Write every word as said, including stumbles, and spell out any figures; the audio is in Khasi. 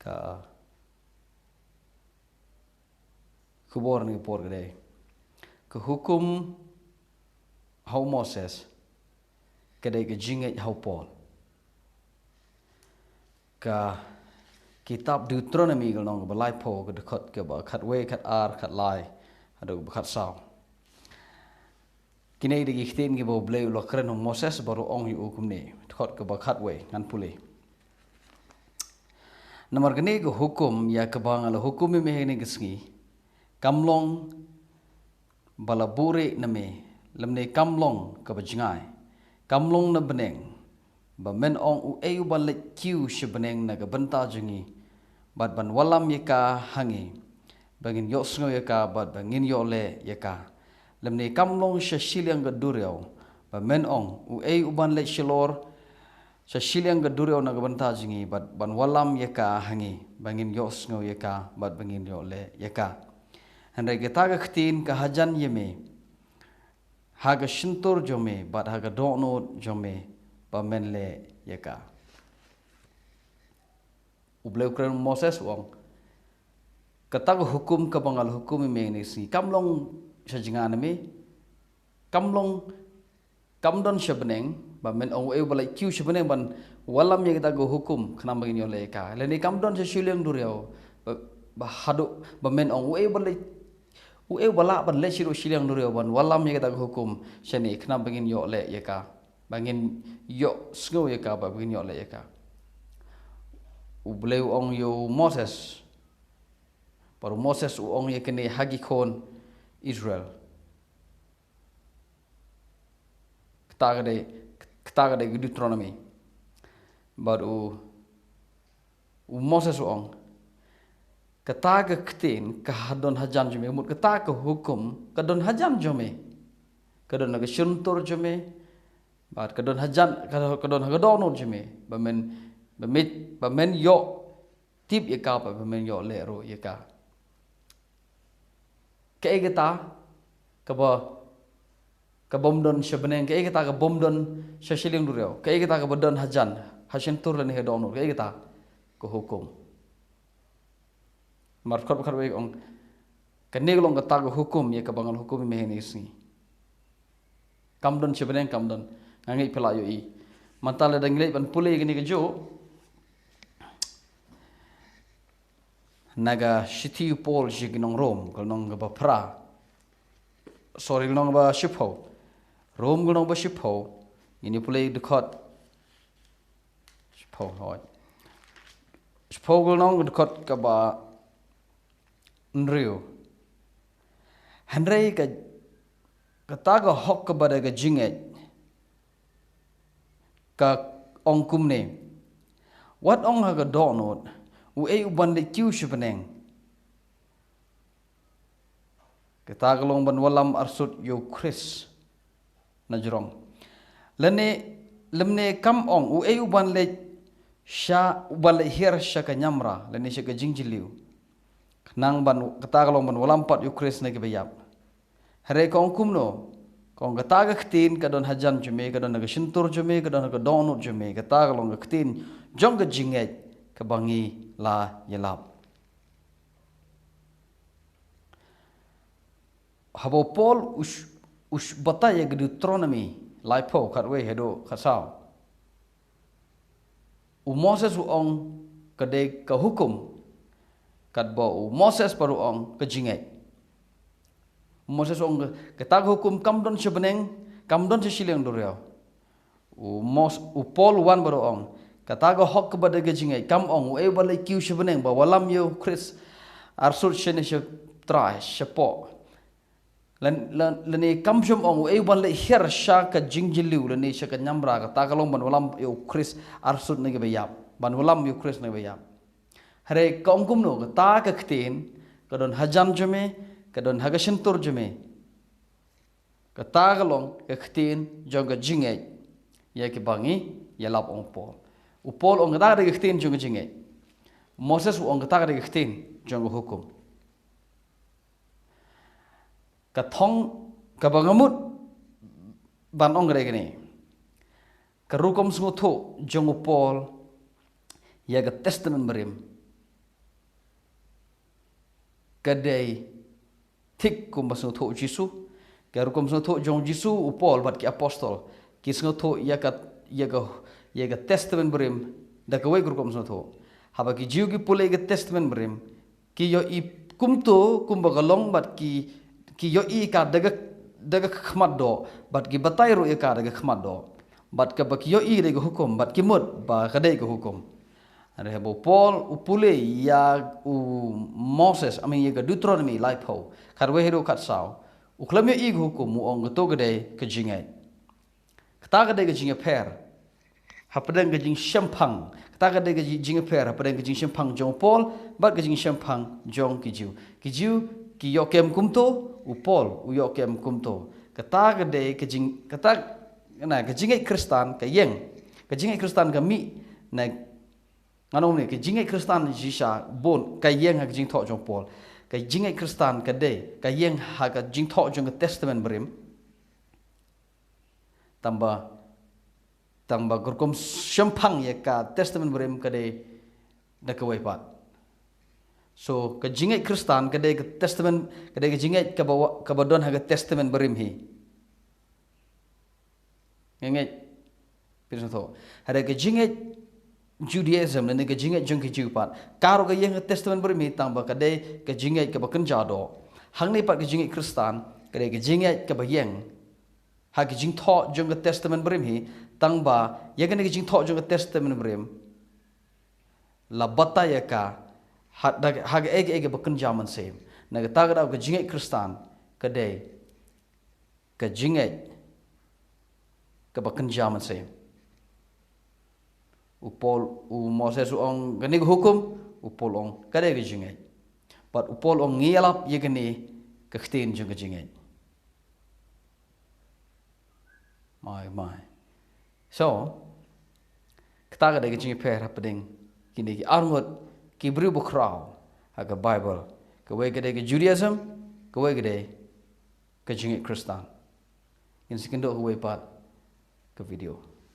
Ka khubor ni por ka dei, ka hukum ha u Moses ka dei ka jingngeit ha u Paul. Ka kitab Deuteronomy ka lynnong kaba laiphew, ka dkhot kaba khatwei, khatar, khatlai haduh kaba khatsaw. Kine dei ki ktien kiba U Blei u la kren ha u Moses bad u ong ïa u kumne, dkhot kaba khatwei, ngan pule. Namar kane ka hukum ïa kaba nga la hukum ïa me ha kane ka sngi kam long ba la buhrieh na me, lymne kam long kaba jngai, kam long na bneng, ba men ong, uei uban leit kiew sha bneng na ka bynta jong ngi bad ban wallam ïa ka ha ngi, ba ngin ïohsngew ïa ka bad ba ngin ïohleh ïa ka. Lymne kam long sha shiliang ka duriaw, ba men ong, uei uban leit shalor sha shiliang ka duriaw na ka bynta jong ngi bad ban wallam ïa ka ha ngi, ba ngin ïohsngew ïa ka bad ba ngin ïohleh ïa ka. Hynrei kata ka ktien ka hajan ïa me ha ka shyntur jong me bad ha ka dohnud jong me, ba men leh ïa ka. U Blei u kren ha u Moses u ong, kata ka hukum kaba nga la hukum ïa me ha kane ka sngi kam long sha jngai na me, kam long, kam don sha bneng ba men ong, uei uba leit kiew sha bneng ban wallam ïa kata ka hukum khnang ba ngin ïohleh ïa ka. Lane kam don sha shiliang duriaw ba, ba haduh ba men ong, uei uba leit, uei uba lah ban leit shaduh shiliang duriaw ban wallam ïa kata ka hukum shane khnang ba ngin ïohleh ïa ka, ba ngin ïohsngew ïa ka bad ba ngin ïohleh ïa ka. U Blei u ong ïa u Moses, bad u Moses u ong ïa kane ha ki khun Israel. Kata ka dei, kata ka dei ka Deuteronomy. Bad u, u Moses u ong, kata ka ktien ka ha, don hajan jong me, mut kata ka hukum ka don hajan jong me, ka don ha ka shyntur jong me, bad ka don hajan, ka, ka don ha ka dohnud jong me, ba men, ba men, ba men ïoh tip ïa ka bad ba men ïohleh ruh ïa ka. Kaei kata kaba, ka bym don sha bneng, kaei kata ka bym don sha shiliang duriaw, kaei kata kaba don hajan, ha shyntur lane ha dohnud, kaei kata ka hukum. Namar dkhot ba khatwei ka ong, kane ka long kata ka hukum ïa kaba nga la hukum ïa me ha kane ka sngi. Kam don sha bneng, kam don. Nga ngeit phi la ïohi. Mynta lada ngi leit ban pule ïa kane kajuh na ka shithi u Paul sha ki nong Rom, ka lynnong kaba phra. Sorry, ka lynnong kaba shiphew. Rom ka lynnong kaba shiphew. Ngin ïa pule dkhot shiphew, hooid. Shiphew ka lynnong, dkhot kaba hynriew. Hynrei ka, kata ka hok kaba da ka jingngeit ka ong kumne, wat ong ha ka dohnud, uei uban leit kiew sha bneng. Kata ka long ban wallam arsut ïa u Khrist na jrong. Lane, lymne kam ong, uei uban leit sha, uban leit hiar sha ka niamra lane sha ka jingjylliew, khnang ban, kata ka long ban wallam pat ïa u Khrist na kiba ïap. Hynrei ka ong kumno? Ka ong, kata ka ktien ka don hajan jong me, ka don ha ka shyntur jong me, ka don ha ka dohnud jong me, kata ka long ka ktien jong ka jingngeit kaba ngi la ïalap. Haba u Paul u sh-, u sh-, batai ïa ka Deuteronomy laiphew, khatwei haduh khatsaw, u Moses u ong ka dei ka hukum, katba u Moses pat u ong ka jingngeit. U Moses u ong ka, kata ka hukum kam don sha bneng, kam don sha shiliang duriaw. U Mos-, u Paul u wan bad u ong, kata ka hok kaba da ka jingngeit kam ong, uei uba leit kiew sha bneng ba wallam ïa u Khrist arsut shane sha trai, shapoh. Lan, lan, lane kam shym ong, uei uban leit hiar sha ka jingjylliew lane sha ka niamra, kata ka long ban wallam ïa u Khrist arsut na kiba ïap, ban wallam ïa u Khrist na kiba ïap. Hynrei ka ong kumno, kata ka ktien ka don hajan jong me, ka don ha ka shyntur jong me. Kata ka long ka ktien jong ka jingngeit ïa kiba ngi ïalap, ong u Paul. U Paul u ong kata ka dei ka ktien jong ka jingngeit. Moses u ong kata ka dei ka ktien jong ka hukum. Ka thong kaba nga mut ban ong ka dei kane. Ka rukom sngewthuh jong u Paul ïa ka Testament Barim ka dei thik kumba sngewthuh Jisu. Ka rukom sngewthuh jong Jisu, u Paul bad ki apostol ki sngewthuh ïa ka, ïa ka, ïa ka Testament Barim da kawei ka rukom sngewthuh. Haba ki Jiw ki pule ïa ka Testament Barim, ki ïohi kumto kumba ka long bad ki, ki ïohi ka da ka, da ka khmat doh, bad ki batai ruh ïa ka da ka khmat doh. Bad kaba ki ïohi ka dei ka hukum, bad ki mut ba ka dei ka hukum. Hynrei haba u Paul u pule ïa u Moses, I mean ïa ka Deuteronomy laiphew, khatwei haduh khatsaw, u khlem ïohi ka hukum, u ong kato ka dei ka jingngeit. Kata ka dei ka jingïapher hapdeng ka jingshemphang. Kata ka dei ka ji-, jingïapher hapdeng ka jingshemphang jong u Paul bad ka jingshemphang jong ki Jiw. Ki Jiw ki ïoh kem kumto, u Paul u ïoh kem kumto. Kata ka dei ka jing, kata, na ka jingngeit Khristan ka ïeng. Ka jingngeit Khristan ka mih, na, ngan ong ne, ka jingngeit Khristan shisha bun ka ïeng ha ka jingthoh jong u Paul. Ka jingngeit Khristan ka dei ka ïeng ha ka jingthoh jong ka Testament Barim. Tangba, tangba ka rukom shemphang ïa ka Testament Barim ka dei da kawei pat. So ka jingngeit Khristan ka dei ka Testament, ka dei ka jingngeit kaba wa-, kaba don ha ka Testament Barim hi. Ngi ngeit, phi sngewthuh. Hynrei ka jingngeit Judaism lane ka jingngeit jong ki Jiw pat, ka ruh ka ïeng ha ka Testament Barim hi, tangba ka dei ka jingngeit kaba kynja doh. Hangne pat ka jingngeit Khristan ka dei ka jingngeit kaba ïeng ha ka jingthoh jong ka Testament Barim hi, tangba ïa kane ka jingthoh jong ka Testament Barim la batai ïa ka ha, da, ha kaei kaei kaba kynja mynsiem. Na kata ka daw ka jingngeit Khristan ka dei ka jingngeit kaba kynja mynsiem. U Paul, u Moses u ong kane ka hukum, u Paul u ong ka dei ka jingngeit. Bad u Paul u ong ngi ïalap ïa kane ka ktien jong ka jingngeit. Mai, mai. So kata ka dei ka jingïapher hapdeng kine ki arngut ki briew bakhraw ha ka Baibl. Kawei ka dei ka Judaism, kawei ka dei ka jingngeit Khristan. Ngin sa ïakynduh kawei pat ka video.